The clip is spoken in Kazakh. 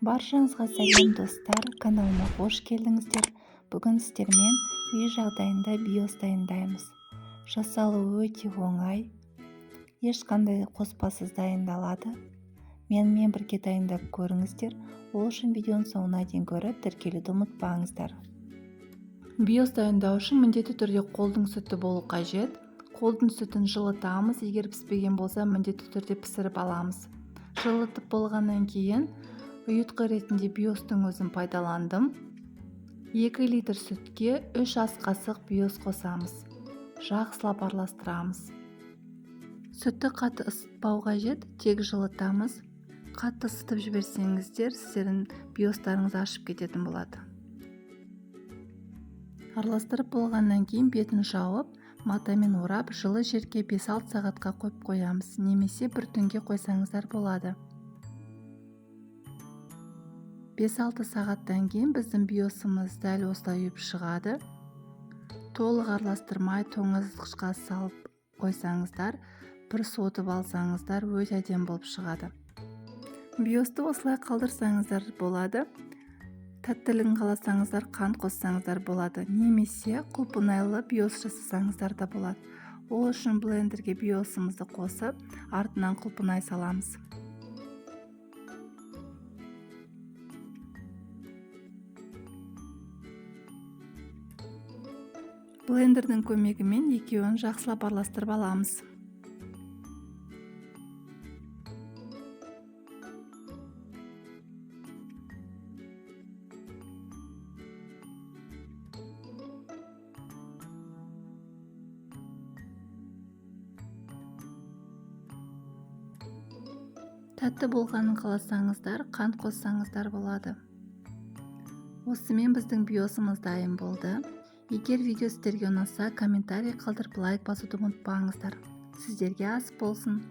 Баршаңызға сәлем, достар! Каналыма қош келдіңіздер. Бүгін сіздермен үй жағдайында биос дайындаймыз. Жасалуы өте оңай, ешқандай қоспасыз дайындалады. Менімен бірге дайындап көріңіздер. Ол үшін видеоның соңына дейін көріп, тіркелуді ұмытпаңыздар. Биос дайындау үшін міндетті түрде қолдың сүті болу қажет. Қолдың сүтін жылытамыз, егер піспеген болса, міндетті түрде пісіріп аламыз. Жылытып болғаннан кейін ұйытқы ретінде биостың өзін пайдаландым. 2 литр сүтке 3 ас қасық биос қосамыз. Жақсылап араластырамыз. Сүтті қатты ысытпау қажет, тек жылытамыз. Қатты ысытып жіберсеңіздер, сіздердің биостарыңыз ашып кететін болады. Араластырып болғаннан кейін бетін жауып, матамен орап, жылы жерге 5-6 сағатқа қойып қоямыз, немесе бір түнге қойсаңыздар болады. 5-6 сағаттан кейін біздің биосымыз дәл осылай үйіп шығады. Толық араластырмай тоңазытқышқа салып қойсаңыздар, бір суытып алсаңыздар, өте әдемі болып шығады. Биосты осылай қалдырсаңыздар болады. Тәттілігін қаласаңыздар, қант қоссаңыздар болады, немесе құлпынайлы биос жасасаңыздар да болады. Ол үшін блендерге биосымызды қосып, артынан құлпынай саламыз. Блендердің көмегімен екеуін жақсылап араластырып аламыз. Тәтті болғанын қаласаңыздар, қант қоссаңыздар болады. Осымен біздің биосымыз дайын болды. Егер видео сіздерге ұнаса, комментарий қалдырып, лайк басуды ұмытпаңыздар. Сіздерге ас болсын.